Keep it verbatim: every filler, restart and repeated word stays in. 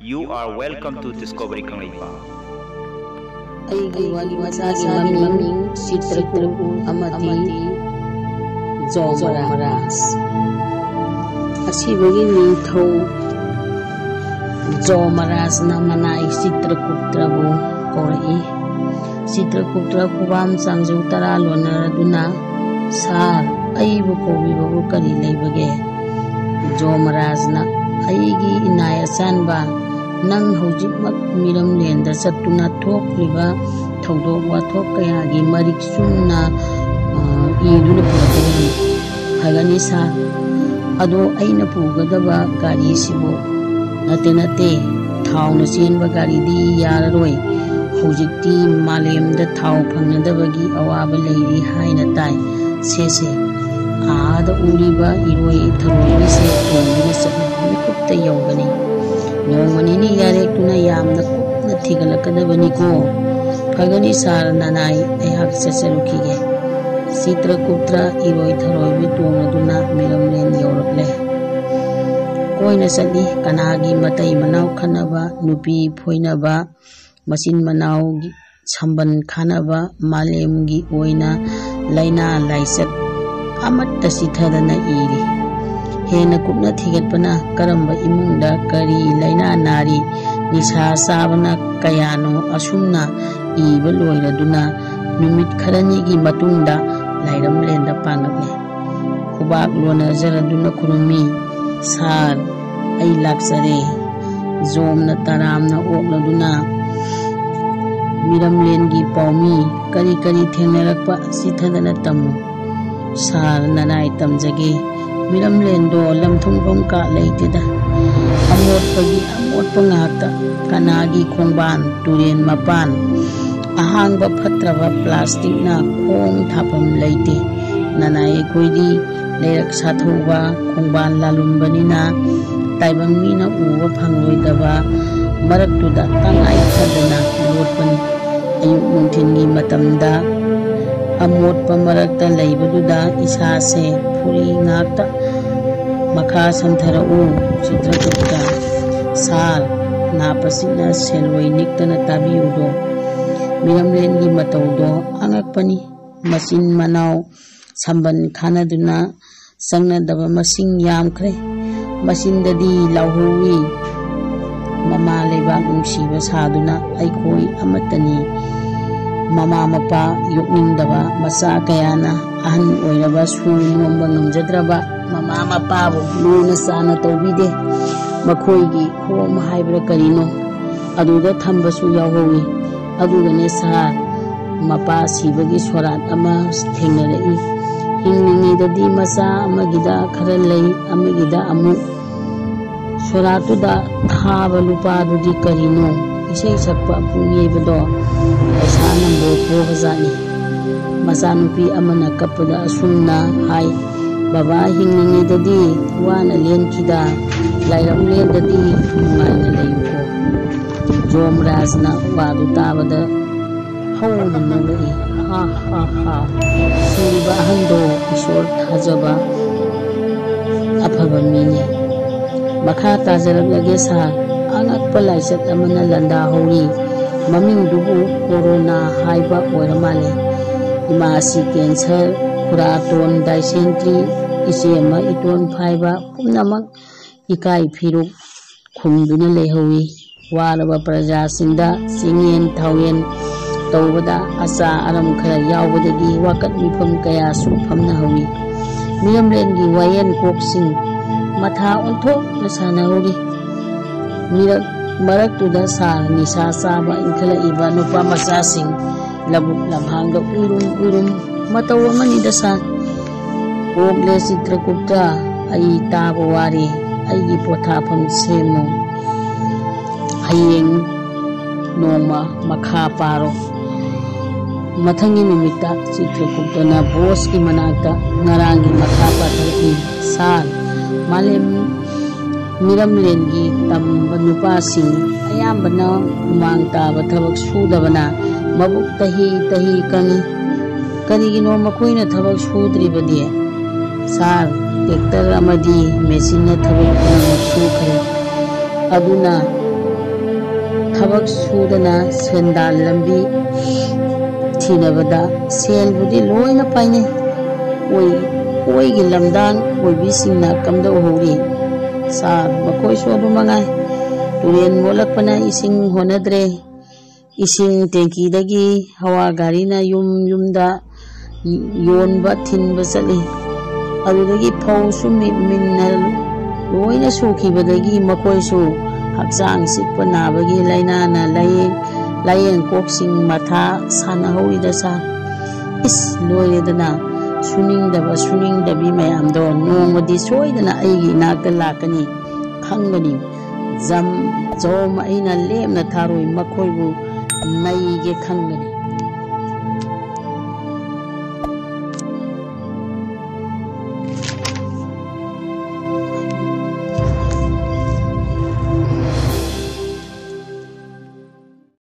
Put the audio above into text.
You are welcome to Discovery Kangleipa. ꯑꯩꯒꯤ ꯋꯥꯔꯤ ꯃꯆꯥꯒꯤ ꯃꯃꯤꯡ ꯆꯤꯇ꯭ꯔꯀꯨꯞ ꯑꯃꯗꯤ ꯖꯣꯃꯔꯥꯖ꯫ ꯑꯁꯤꯕꯒꯤ ꯅꯤꯡꯊꯧ ꯖꯣꯃꯔꯥꯖꯅ ꯃꯅꯥꯏ ꯆꯤꯇ꯭ꯔꯀꯨꯞꯇ꯭ꯔꯕꯨ ꯀꯧꯔꯛꯏ꯫ ꯆꯤꯇ꯭ꯔꯀꯨꯞꯇ꯭ꯔ ꯈꯨꯕꯥꯝ ꯆꯥꯡꯖꯧ ꯇꯔꯥ ꯂꯣꯟꯅꯔꯗꯨꯅ, "ꯁꯥꯔ, ꯑꯩꯕꯨ ꯀꯧꯕꯤꯕꯕꯨ ꯀꯔꯤ ꯂꯩꯕꯒꯦ?" ꯖꯣꯃꯔꯥꯖꯅ, "ꯑꯩꯒꯤ ꯏꯅꯥꯏ ꯑꯆꯥꯟꯕ, ꯅꯪ ꯍꯧꯖꯤꯛꯃꯛ ꯃꯤꯔꯝꯂꯦꯟꯗ ꯆꯠꯇꯨꯅ ꯊꯣꯛꯂꯤꯕ ꯊꯧꯗꯣꯛ ꯋꯥꯊꯣꯛ ꯀꯌꯥꯒꯤ ꯃꯔꯤꯛ ꯆꯨꯝꯅ, ꯑ, ꯏꯗꯨꯅ ꯄꯨꯔꯛꯀꯗꯕꯅꯤ꯫" "ꯐꯒꯅꯤ ꯁꯥꯔ꯫ ꯑꯗꯣ ꯑꯩꯅ ꯄꯨꯒꯗꯕ ꯒꯥꯔꯤꯁꯤꯕꯨ?" "ꯅꯠꯇꯦ, ꯅꯠꯇꯦ, ꯊꯥꯎꯅ ꯆꯦꯟꯕ ꯒꯥꯔꯤꯗꯤ ꯌꯥꯔꯔꯣꯏ꯫ ꯍꯧꯖꯤꯛꯇꯤ ꯃꯥꯂꯦꯝꯗ ꯊꯥꯎ ꯐꯪꯅꯗꯕꯒꯤ ꯑꯋꯥꯕ ꯂꯩꯔꯤ ꯍꯥꯏꯅ ꯇꯥꯏ꯫ ꯁꯦ, ꯁꯦ, ꯑꯥꯗ ꯎꯔꯤꯕ ꯏꯔꯣꯏ ꯊꯔꯣꯏꯕꯤꯁꯦ ꯇꯣꯡꯗꯨꯅ ꯆꯠꯂꯨ, ꯃꯤꯀꯨꯞꯇ ꯌꯧꯒꯅꯤ꯫ ꯅꯣꯡꯃ ꯅꯤꯅꯤ ꯌꯥꯔꯦꯛꯇꯨꯅ ꯌꯥꯝꯅ ꯀꯨꯞꯅ ꯊꯤꯒꯠꯂꯛꯀꯗꯕꯅꯤꯀꯣ꯫" "ꯐꯒꯅꯤ ꯁꯥꯔ, ꯅꯅꯥꯏ, ꯑꯩꯍꯥꯛ ꯆꯠꯆꯔꯨꯈꯤꯒꯦ꯫" ꯆꯤꯇ꯭ꯔꯀꯨꯞꯇ꯭ꯔ ꯏꯔꯣꯏ ꯊꯔꯣꯏꯕꯤ ꯇꯣꯡꯂꯗꯨꯅ ꯃꯤꯔꯝꯂꯦꯟ ꯌꯧꯔꯛꯂꯦ꯫ ꯀꯣꯏꯅ ꯆꯠꯂꯤ꯫ ꯀꯅꯥꯒꯤ ꯃꯇꯩ ꯃꯅꯥꯎ ꯈꯠꯅꯕ, ꯅꯨꯄꯤ ꯐꯣꯏꯅꯕ, ꯃꯆꯤꯟ ꯃꯅꯥꯎꯒꯤ ꯁꯝꯕꯟ ꯈꯥꯅꯕ, ꯃꯥꯂꯦꯝꯒꯤ ꯑꯣꯏꯅ ꯂꯥꯏꯅꯥ ꯂꯥꯏꯆꯠ ꯑꯃꯠꯇ ꯆꯤꯊꯗꯅ ꯏꯔꯤ꯫ ꯍꯦꯟꯅ ꯀꯨꯞꯅ ꯊꯤꯒꯠꯄꯅ ꯀꯔꯝꯕ ꯏꯃꯨꯡꯗ ꯀꯔꯤ ꯂꯥꯏꯅꯥ ꯅꯥꯔꯤ, ꯅꯤꯁꯥ ꯆꯥꯕꯅ ꯀꯌꯥꯅꯣ, ꯑꯁꯨꯝꯅ ꯏꯕ ꯂꯣꯏꯔꯗꯨꯅ ꯅꯨꯃꯤꯠ ꯈꯔꯅꯤꯒꯤ ꯃꯇꯨꯡꯗ ꯂꯥꯏꯔꯝꯂꯦꯟꯗ ꯄꯥꯡꯂꯛꯂꯦ꯫ ꯈꯨꯕꯥꯛ ꯂꯣꯟꯅꯖꯔꯗꯨꯅ ꯈꯨꯔꯨꯝꯃꯤ, "ꯁꯥꯔ, ꯑꯩ ꯂꯥꯛꯆꯔꯦ꯫" ꯖꯣꯝꯅ ꯇꯔꯥꯝꯅ ꯑꯣꯛꯂꯗꯨꯅ, "ꯃꯤꯔꯝꯂꯦꯟꯒꯤ ꯄꯥꯎꯃꯤ, ꯀꯔꯤ ꯀꯔꯤ ꯊꯦꯡꯅꯔꯛꯄ ꯆꯤꯊꯗꯅ ꯇꯝꯃꯨ꯫" "ꯁꯥꯔ, ꯅꯅꯥꯏ ꯇꯝꯖꯒꯦ꯫ ꯃꯤꯔꯝꯂꯦꯟꯗꯣ ꯂꯝꯊꯨꯡꯐꯝ ꯀꯥ ꯂꯩꯇꯦꯗ꯫ ꯑꯃꯣꯠꯄꯒꯤ ꯑꯃꯣꯠꯄ ꯉꯥꯛꯇ꯫ ꯀꯅꯥꯒꯤ ꯈꯣꯡꯕꯥꯟ, ꯇꯨꯔꯦꯟ ꯃꯄꯥꯟ, ꯑꯍꯥꯡꯕ ꯐꯠꯇ꯭ꯔꯕ ꯄ꯭ꯂꯥꯁꯇꯤꯛꯅ ꯈꯣꯡ ꯊꯥꯐꯝ ꯂꯩꯇꯦ꯫ ꯅꯅꯥꯏ ꯑꯩꯈꯣꯏꯗꯤ ꯂꯩꯔꯛ ꯁꯥꯊꯧꯕ, ꯈꯣꯡꯕꯥꯟ ꯂꯥꯂꯨꯝꯕꯅꯤꯅ ꯇꯥꯏꯕꯪ ꯃꯤꯅ ꯎꯕ ꯐꯪꯂꯣꯏꯗꯕ ꯃꯔꯛꯇꯨꯗ ꯇꯉꯥꯏ ꯐꯗꯅ ꯂꯣꯠꯄꯅꯤ꯫ ꯑꯌꯨꯛ ꯅꯨꯡꯊꯤꯜꯒꯤ ꯃꯇꯝꯗ ꯑꯃꯣꯠꯄ ꯃꯔꯛꯇ ꯂꯩꯕꯗꯨꯗ ꯏꯁꯥꯁꯦ ꯐꯨꯔꯤ ꯉꯥꯛꯇ꯫" "ꯃꯈꯥ ꯁꯝꯊꯔꯛꯎ ꯆꯤꯇ꯭ꯔꯒꯨꯞꯇ꯫" "ꯁꯥꯔ, ꯂꯥꯛꯄꯁꯤꯡꯅ ꯁꯦꯜꯋꯩ ꯅꯤꯛꯇꯅ ꯇꯥꯕꯤꯌꯨꯗꯣ꯫ ꯃꯤꯔꯝꯂꯦꯟꯒꯤ ꯃꯇꯧꯗꯣ ꯑꯉꯛꯄꯅꯤ꯫ ꯃꯆꯤꯟ ꯃꯅꯥꯎ ꯁꯝꯕꯟ ꯈꯥꯅꯗꯨꯅ ꯆꯪꯅꯗꯕ ꯃꯁꯤꯡ ꯌꯥꯝꯈ꯭ꯔꯦ꯫ ꯃꯆꯤꯟꯗꯗꯤ ꯂꯥꯎꯍꯧꯏ, "ꯃꯃꯥ ꯂꯩꯕꯥꯛ ꯅꯨꯡꯁꯤꯕ ꯁꯥꯗꯨꯅ ꯑꯩꯈꯣꯏ ꯑꯃꯠꯇꯅꯤ"꯫ ꯃꯃꯥ ꯃꯄꯥ ꯌꯣꯛꯅꯤꯡꯗꯕ ꯃꯆꯥ ꯀꯌꯥꯅ ꯑꯍꯟ ꯑꯣꯏꯔꯕ ꯁꯨ ꯅꯣꯝꯕ ꯉꯝꯖꯗ꯭ꯔꯕ ꯃꯃꯥ ꯃꯄꯥꯕꯨ ꯂꯨꯅ ꯆꯥꯅ ꯇꯧꯕꯤꯗꯦ꯫ ꯃꯈꯣꯏꯒꯤ ꯈꯣꯝ ꯍꯥꯏꯕ꯭ꯔꯥ ꯀꯔꯤꯅꯣ, ꯑꯗꯨꯗ ꯊꯝꯕꯁꯨ ꯌꯥꯎꯍꯧꯏ꯫ ꯑꯗꯨꯒꯅꯦ ꯁꯥꯔ, ꯃꯄꯥ ꯁꯤꯕꯒꯤ ꯁꯣꯔꯥꯠ ꯑꯃ ꯊꯦꯡꯅꯔꯛꯏ꯫ ꯍꯤꯡꯂꯤꯉꯩꯗꯗꯤ ꯃꯆꯥ ꯑꯃꯒꯤꯗ ꯈꯔ ꯂꯩ, ꯑꯃꯒꯤꯗ ꯑꯃꯨꯛ꯫ ꯁꯣꯔꯥꯠꯇꯨꯗ ꯊꯥꯕ ꯂꯨꯄꯥꯗꯨꯗꯤ ꯀꯔꯤꯅꯣ? ꯏꯁꯩ ꯁꯛꯄ ꯄꯨꯡ ꯌꯩꯕꯗꯣ ꯄꯩꯁꯥ ꯅꯝꯕꯣ ꯄꯣꯕꯖꯥꯠꯅꯤ꯫ ꯃꯆꯥꯅꯨꯄꯤ ꯑꯃꯅ ꯀꯞꯄꯗ ꯑꯁꯨꯝꯅ ꯍꯥꯏ, "ꯕꯕꯥ ꯍꯤꯡꯂꯤꯉꯩꯗꯗꯤ ꯋꯥꯅ ꯂꯦꯟꯈꯤꯗ, ꯂꯥꯏꯔꯝꯂꯦꯟꯗꯗꯤ ꯅꯨꯡꯉꯥꯏꯅ ꯂꯩꯌꯨꯀꯣ"꯫ ꯖꯣꯝꯔꯥꯖꯅ ꯋꯥꯗꯨ ꯇꯥꯕꯗ ꯍꯧꯅ ꯅꯣꯛꯂꯛꯏ꯫ "ꯍꯥ, ꯍꯥ, ꯍꯥ꯫ ꯁꯤꯔꯤꯕ ꯑꯍꯟꯗꯣ ꯏꯁꯣꯔ ꯊꯥꯖꯕ ꯑꯐꯕ ꯃꯤꯅꯤ"꯫ ꯃꯈꯥ ꯇꯥꯖꯔꯛꯂꯒꯦ ꯁꯥꯔ꯫ ꯑꯉꯛꯄ ꯂꯥꯏꯆꯠ ꯑꯃꯅ ꯂꯥꯟꯗꯥꯍꯧꯔꯤ꯫ ꯃꯃꯤꯡꯗꯨꯕꯨ ꯀꯣꯔꯣꯅꯥ ꯍꯥꯏꯕ ꯑꯣꯏꯔ ꯃꯥꯜꯂꯦ꯫ ꯏꯃꯥ ꯑꯁꯤ ꯀꯦꯟꯁꯔ, ꯈꯨꯔꯥꯇꯣꯟ ꯗꯥꯏꯁꯦꯟꯇ꯭ꯔꯤ, ꯏꯆꯦ ꯑꯃ ꯏꯇꯣꯟ ꯐꯥꯏꯕ, ꯄꯨꯝꯅꯃꯛ ꯏꯀꯥꯏ ꯐꯤꯔꯨꯛ ꯈꯨꯝꯗꯨꯅ ꯂꯩꯍꯧꯏ꯫ ꯋꯥꯔꯕ ꯄ꯭ꯔꯖꯥꯁꯤꯡꯗ ꯆꯦꯡꯌꯦꯟ ꯊꯥꯎꯌꯦꯟ ꯇꯧꯕꯗ ꯑꯆꯥ ꯑꯔꯝ ꯈꯔ ꯌꯥꯎꯕꯗꯒꯤ ꯋꯥꯀꯠ ꯃꯤꯐꯝ ꯀꯌꯥꯁꯨ ꯐꯝꯅꯍꯧꯏ꯫ ꯃꯤꯔꯝꯂꯦꯟꯒꯤ ꯋꯥꯌꯦꯟ ꯀꯣꯛꯁꯤꯡ ꯃꯊꯥ ꯑꯣꯟꯊꯣꯛꯅ ꯁꯥꯟꯅꯍꯧꯔꯤ꯫ ꯃꯤꯔꯛ ꯃꯔꯛꯇꯨꯗ ꯁꯥꯔ ꯅꯤꯁꯥ ꯆꯥꯕ ꯏꯟꯈꯠꯂꯛꯏꯕ ꯅꯨꯄꯥ ꯃꯆꯥꯁꯤꯡ ꯂꯧꯕꯨꯛ ꯂꯝꯍꯥꯡꯗ ꯎꯏꯔꯨꯝ ꯎꯏꯔꯨꯝ ꯃꯇꯧ ꯑꯃꯅꯤꯗ ꯁꯥꯔ꯫ "ꯑꯣꯛꯂꯦ ꯆꯤꯇ꯭ꯔꯒꯨꯞꯇ, ꯑꯩ ꯇꯥꯕ ꯋꯥꯔꯦ꯫ ꯑꯩꯒꯤ ꯄꯣꯊꯥꯐꯝ ꯁꯦꯝꯃꯨ꯫ ꯍꯌꯦꯡ ꯅꯣꯡꯃ ꯃꯈꯥ ꯄꯥꯔꯣ"꯫ ꯃꯊꯪꯒꯤ ꯅꯨꯃꯤꯠꯇ ꯆꯤꯇ꯭ꯔꯒꯨꯞꯇꯅ ꯕꯣꯁꯀꯤ ꯃꯅꯥꯛꯇ ꯉꯔꯥꯡꯒꯤ ꯃꯈꯥ ꯄꯥꯊꯔꯛꯏ꯫ "ꯁꯥꯔ, ꯃꯥꯂꯦꯝ ꯃꯤꯔꯝꯂꯦꯟꯒꯤ ꯇꯝꯕ ꯅꯨꯄꯥꯁꯤꯡ ꯑꯌꯥꯝꯕꯅ ꯍꯨꯃꯥꯡ ꯇꯥꯕ ꯊꯕꯛ ꯁꯨꯗꯕꯅ ꯃꯕꯨꯛ ꯇꯍꯤ ꯇꯍꯤ ꯀꯪꯏ꯫ ꯀꯔꯤꯒꯤꯅꯣ ꯃꯈꯣꯏꯅ ꯊꯕꯛ ꯁꯨꯗ꯭ꯔꯤꯕꯗꯤ? ꯁꯥꯔ, ꯇ꯭ꯔꯦꯛꯇꯔ ꯑꯃꯗꯤ ꯃꯦꯆꯤꯟꯅ ꯊꯕꯛ ꯄꯨꯝꯅꯃꯛ ꯁꯨꯈ꯭ꯔꯦ꯫ ꯑꯗꯨꯅ ꯊꯕꯛ ꯁꯨꯗꯅ ꯁꯦꯟꯗꯥꯟ ꯂꯝꯕꯤ ꯊꯤꯅꯕꯗ ꯁꯦꯜꯕꯨꯗꯤ ꯂꯣꯏꯅ ꯄꯥꯏꯅꯩ꯫ ꯑꯣꯏ-, ꯑꯣꯏꯒꯤ ꯂꯝꯗꯥꯡ ꯑꯣꯏꯕꯤꯁꯤꯡꯅ ꯀꯝꯗꯧꯍꯧꯔꯤ? ꯁꯥꯔ, ꯃꯈꯣꯏꯁꯨ ꯑꯗꯨ ꯃꯉꯥꯏ꯫ ꯇꯨꯔꯦꯟ ꯃꯣꯠꯂꯛꯄꯅ ꯏꯁꯤꯡ ꯍꯣꯟꯅꯗ꯭ꯔꯦ꯫ ꯏꯁꯤꯡ ꯇꯦꯡꯀꯤꯗꯒꯤ ꯍꯋꯥ ꯒꯥꯔꯤꯅ ꯌꯨꯝ ꯌꯨꯝꯗ ꯌꯣꯟꯕ ꯊꯤꯟꯕ ꯆꯠꯂꯤ꯫ ꯑꯗꯨꯗꯒꯤ ꯐꯧꯁꯨ ꯃꯤ-, ꯃꯤꯟꯅ ꯂꯣꯏꯅ ꯁꯨꯈꯤꯕꯗꯒꯤ ꯃꯈꯣꯏꯁꯨ ꯍꯛꯆꯥꯡ ꯆꯤꯛꯄ ꯅꯥꯕꯒꯤ ꯂꯥꯏꯅꯥꯅ ꯂꯥꯏꯌꯦꯡ, ꯂꯥꯏꯌꯦꯡ ꯀꯣꯛꯁꯤꯡ ꯃꯊꯥ ꯁꯥꯟꯅꯍꯧꯔꯤꯗ ꯁꯥꯔ꯫ ꯏꯁ, ꯂꯣꯏꯔꯦꯗꯅ, ꯁꯨꯅꯤꯡꯗꯕ ꯁꯨꯅꯤꯡꯗꯕꯤ ꯃꯌꯥꯝꯗꯣ ꯅꯣꯡꯃꯗꯤ ꯁꯣꯏꯗꯅ ꯑꯩꯒꯤ ꯏꯅꯥꯛꯇ ꯂꯥꯛꯀꯅꯤ, ꯈꯪꯒꯅꯤ꯫ ꯖꯝ, ꯖꯣꯝ ꯑꯩꯅ ꯂꯦꯝꯅ ꯊꯥꯔꯣꯏ, ꯃꯈꯣꯏꯕꯨ ꯅꯩꯒꯦ ꯈꯪꯒꯅꯤ꯫